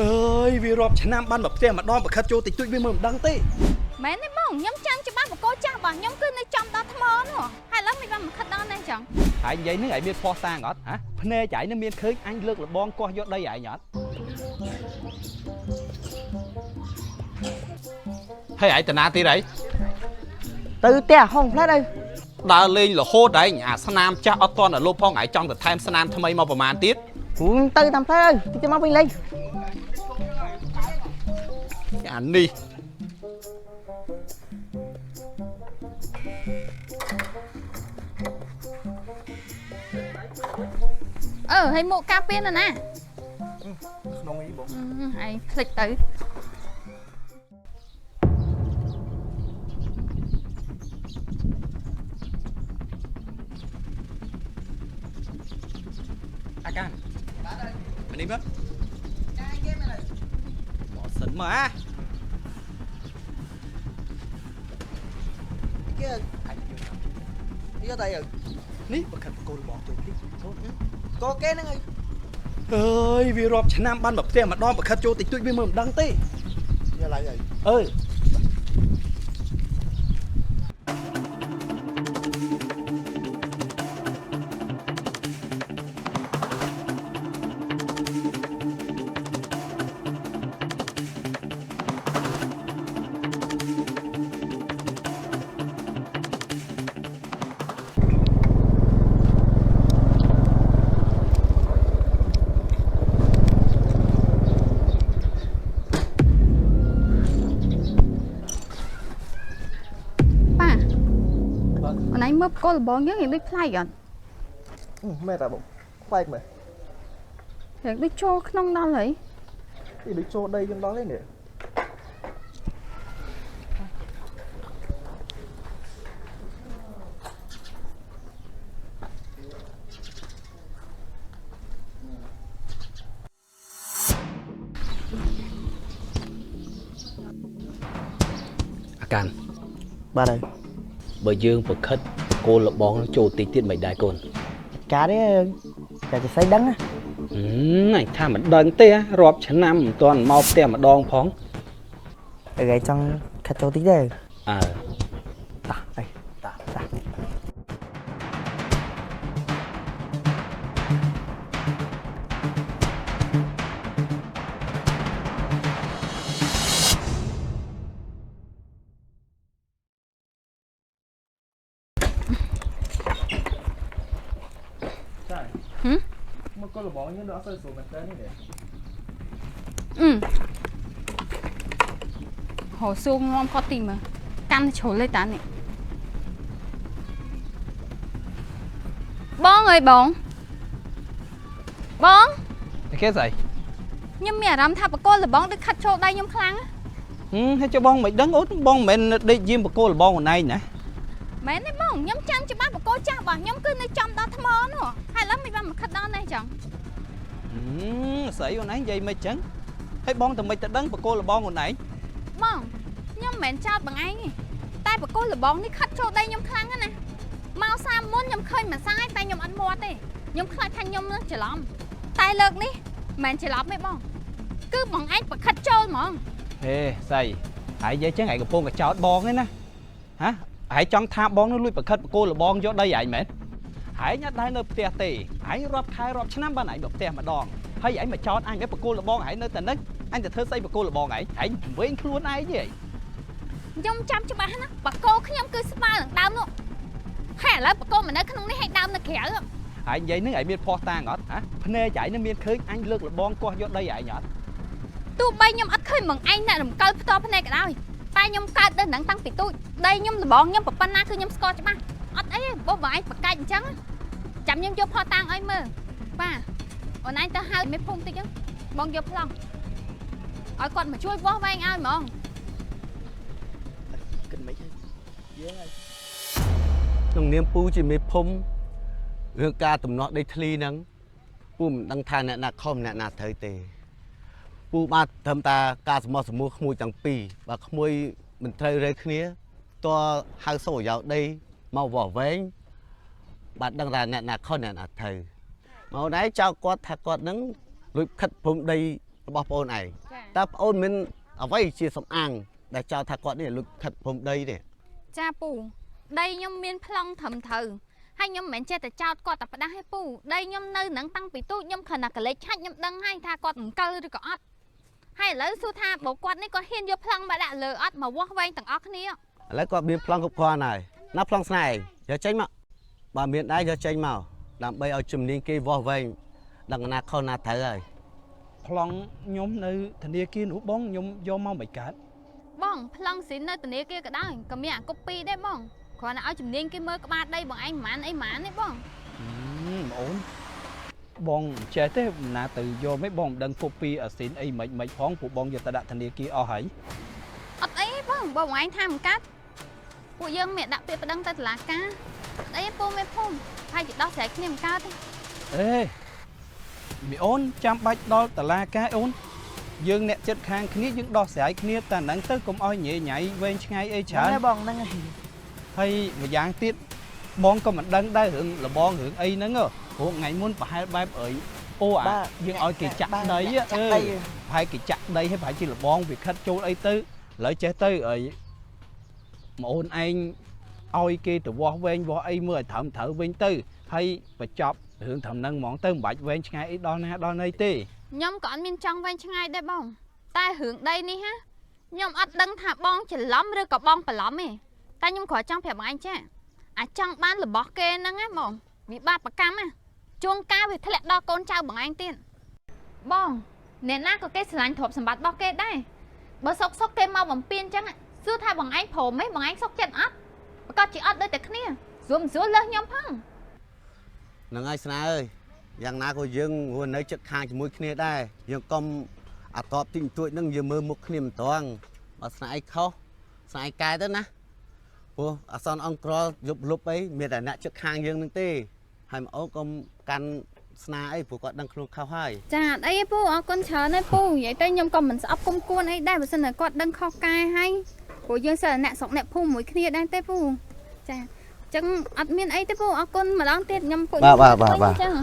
អើយវារាប់ឆ្នាំបានមកផ្ទះម្ដងបើខិតចូលតិចតួចវាមើលមិនដឹងទេ មែនទេបងខ្ញុំចាំច្បាស់បកគោចាស់របស់ខ្ញុំគឺនៅចំដល់ថ្មនោះហើយឥឡូវមិនបានមកខិតដល់នេះចឹង ហើយនិយាយនឹងឯងមានផោះតាងអត់ហ៎ភ្នែកឯងនឹងមានឃើញអញលើកលបងកោះយកដីឯងអត់ហើយឯងតាណាទៀតអី ទៅផ្ទះហុងផ្លែទៅ ដើរលេងរហូតឯងអាស្នាមចាស់អត់តន់ដល់លុបផងឯងចង់ទៅថែមស្នាមថ្មីមកប្រហែលទៀត ព្រោះទៅតាមផ្លែទៅតិចទៅមកវិញលេង អានេះ អឺហើយមកការពារនៅណា ក្នុងអីបង ឯងភ្លេចទៅ អាកានអានេះមើលបោះសិនមកអា គេយកតែ នេះបើខិតបកគោលបងចូលទីកូន កោគេហ្នឹងហើយ អើយវារាប់ឆ្នាំបានមកផ្ទះម្ដងបើខិតចូលតិចតួចវាមើលមិនដឹងទេ យកឡៃអី អើ ប៉ាអូនឯងមើលបកគោលបងយើងរៀងដូចប្លែកអត់ មែនតាបងខ្វាយមែន រៀងដូចចូលក្នុងដល់ហើយ អីដូចចូលដីយើងដល់ហើយនេះ អាកាន បាទហើយ បើយើងប្រខិតគោលលបងចូលតិចទៀតមិនដែរកូន ការទេតែจะស្អីដឹងណា អញថាមិនដឹងទេរាប់ឆ្នាំមិនទាន់មកផ្ទះម្ដងផង អឺឯងចង់ខាត់ចូលតិចទេ អើ តោះអីតោះតោះ ចាមកកលបងយើងដល់អត់សូវស្រួលមែនតើនេះ អឺហោសួងងំគាត់ទីមើលកាន់ជ្រុលទេតានេះបងអើយបងបង គេស្អី ខ្ញុំមានអារម្មណ៍ថាបកគោលបងដូចខាត់ចូលដៃខ្ញុំខ្លាំង ហើយចុះបងមិនដឹងអូនបងមិនមែនដេកយាមបកគោលបងអូនឯងណា មែនទេបងខ្ញុំចាំច្បាស់បកគោចាស់របស់ខ្ញុំគឺនៅចំដល់ថ្មនោះហើយឥឡូវមិនបានមកខិតដល់នេះចឹង ស្អីអូនឯងនិយាយមិនចឹងហើយបងតែមិនទៅដឹងបកគោលបងអូនឯង បងខ្ញុំមិនមែនចោតបងឯងទេតែបកគោលបងនេះខិតចូលដៃខ្ញុំខ្លាំងណាស់ណាមកសាមុនខ្ញុំឃើញមួយសាយតែខ្ញុំអត់មាត់ទេខ្ញុំខ្លាចថាខ្ញុំនឹងច្រឡំតែលើកនេះមិនមែនច្រឡំទេបងគឺបងឯងប្រខិតចូលហ្មង ហេស្អីហើយនិយាយចឹងឯងកំពុងកចោតបងឯណាហ៎ហើយចង់ថាបងនឹងលួចប្រខិតបកគោលបងយកដីឯងមែនហើយអត់ដែរនៅផ្ទះទេឯងរាប់ខែរាប់ឆ្នាំបានឯងមកផ្ទះម្ដងហើយឯងមកចោតអញឯងបកគោលបងឯងនៅតែនឹងអញទៅធ្វើស្អីបកគោលបងឯងឯងវិញខ្លួនឯងទេ ខ្ញុំចាំច្បាស់ណាបកគោខ្ញុំគឺស្មើនឹងដើមនោះហើយឥឡូវបកគោមកនៅក្នុងនេះឲ្យដើមនៅក្រៅ ហើយនិយាយនឹងឯងមានផោះតាងអត់ហ៎ភ្នែកឯងនឹងមានឃើញអញលើកលបងកោះយកដីឯងអត់ ទោះបីខ្ញុំអត់ឃើញបងឯងអ្នករំកិលផ្ទាល់ភ្នែកក៏ដោយតែខ្ញុំកើតដល់នឹងតាំងពីទូចដីខ្ញុំលបងខ្ញុំប៉ុណ្ណាគឺខ្ញុំស្គាល់ច្បាស់អត់អីទេបើបងឯងប្រកាច់អញ្ចឹងចាំខ្ញុំយកផតាំងឲ្យមើលបាទអូនឯងទៅហៅមេភូមិតិចហ្នឹងបងយកប្លង់ឲ្យគាត់មកជួយវាស់វែងឲ្យហ្មង គិតមិនហើយយើងហើយ ក្នុងនាមពូជាមេភូមិរឿងការទំនាស់ដីធ្លីហ្នឹងពូមិនដឹងថាអ្នកណាខុសអ្នកណាត្រូវទេពូបាទត្រឹមតែការសមោះសមួរក្មួយទាំងពីរបើក្មួយមិនត្រូវរើគ្នាតើហៅសូរយោដីមកវាស់វែងបាទដឹងថាអ្នកណាខុសអ្នកណាត្រូវមកដែរចៅគាត់ថាគាត់ហ្នឹងលួចខិតព្រំដី របស់ប្អូនឯង ចា តើប្អូនមានអ្វីជាសំអាងដែលចោទថាគាត់នេះលួចខិតព្រំដីនេះ ចាពូដីខ្ញុំមានប្លង់ត្រឹមត្រូវហើយខ្ញុំមិនមែនចេះតែចោតគាត់តែផ្ដាស់ទេពូដីខ្ញុំនៅនឹងតាំងពីទូចខ្ញុំគ្រាន់តែកលេចឆាច់ខ្ញុំដឹងហើយថាគាត់មិនកើឬក៏អត់ហើយឥឡូវសួរថាបើគាត់នេះគាត់ហ៊ានយកប្លង់មកដាក់លើអត់មកវាស់វែងទាំងអស់គ្នា ឥឡូវគាត់មានប្លង់គ្រប់គ្រាន់ហើយណាប្លង់ស្នេហ៍យកចេញមកបើមានដែរយកចេញមកដើម្បីឲ្យជំនាញគេវាស់វែងដឹងណាខុសណាត្រូវហើយ ប្លង់ខ្ញុំនៅធនាគារនោះបងខ្ញុំយកមកមិនកើត បងប្លង់ស៊ីននៅធនាគារក៏ដោយក៏មានអាកុបពីដែរបងគ្រាន់តែឲ្យជំនាញគេមើលក្បាលដីបងឯងប្រហែលអីប្រហែលទេបង អូនបងមិនចេះទេណាទៅយកមិនបងមិនដឹងពុកពីអាស៊ីនអីមិនមិនផងពួកបងយកទៅដាក់ធនាគារអស់ហើយ អត់អីទេបងបងឯងថាមិនកាត់ពួកយើងមានដាក់ពាក្យប្តឹងទៅតុលាការអត់អីទេពូមេភូមិហើយជាដោះស្រាយគ្នាមិនកើតទេ អេមីអូនចាំបាច់ដល់តឡាការអូនយើងអ្នកចិត្តខាងគ្នាយើងដោះស្រាយគ្នាតែហ្នឹងទៅកុំឲ្យញ៉ៃញ៉ៃវែងឆ្ងាយអីច្រើន ហ្នឹងហើយបងហ្នឹងហើយ ហើយម្យ៉ាងទៀតបងក៏មិនដឹងដែររឿងលបងរឿងអីហ្នឹងហ៎ព្រោះថ្ងៃមុនប្រហែលបែបអីអូអាយើងឲ្យគេចាក់ដីហ៎ ចាក់ដី ប្រហែលគេចាក់ដីហើយប្រហែលជាលបងវាខិតចូលអីទៅឥឡូវចេះទៅអីប្អូនឯងឲ្យគេទៅវាស់វែងវាស់អីមើលឲ្យត្រឹមត្រូវវិញទៅហើយបញ្ចប់រឿងត្រឹមហ្នឹងហ្មងទៅមិនបាច់វែងឆ្ងាយអីដល់ណាដល់ណីទេ ខ្ញុំក៏អត់មានចង់វែងឆ្ងាយដែរបងតែរឿងដីនេះហាខ្ញុំអត់ដឹងថាបងច្រឡំឬក៏បងបន្លំទេតែខ្ញុំគ្រាន់ចង់ប្រាប់បងឯងចាអាចង់បានរបស់គេហ្នឹងណាបងវិបាកប្រកម្មណាជួងកាលវាធ្លាក់ដល់កូនចៅបងឯងទៀតបងអ្នកណាក៏គេស្រឡាញ់ទ្រព្យសម្បត្តិរបស់គេដែរបើសុកសុកគេមកបំពេញអញ្ចឹងសួរថាបងឯងព្រមទេបងឯងសុកចិត្តអត់ប្រកាសជាអត់ដូចតែគ្នាស្រួលមិនស្រួលលើសខ្ញុំផង ហ្នឹងហើយស្នេហ៍អើយយ៉ាងណាក៏យើងរស់នៅចិត្តខាងជាមួយគ្នាដែរយើងកុំអាតបទីបន្តួចហ្នឹងយើងមើលមុខគ្នាមិនត្រង់បើស្នេហ៍ឯងខុសស្នេហ៍ឯងកែទៅណាព្រោះអាសន្នអង្គក្រយប់លុបអីមានតែអ្នកចិត្តខាងយើងហ្នឹងទេហើយមកអូនកុំកាន់ស្នាអីព្រោះគាត់ដឹងខ្លួនខុសហើយ ចាអត់អីទេពូអរគុណច្រើនណាស់ពូនិយាយទៅខ្ញុំក៏មិនស្អប់គុំគួនអីដែរបើសិនតែគាត់ដឹងខុសកែហើយព្រោះយើងសិលអ្នកស្រុកអ្នកភូមិមួយគ្នាដែរទេពូចាអញ្ចឹងអត់មានអីទេពូអរគុណម្ដងទៀតខ្ញុំពួក បាទបាទបាទបាទ ចឹង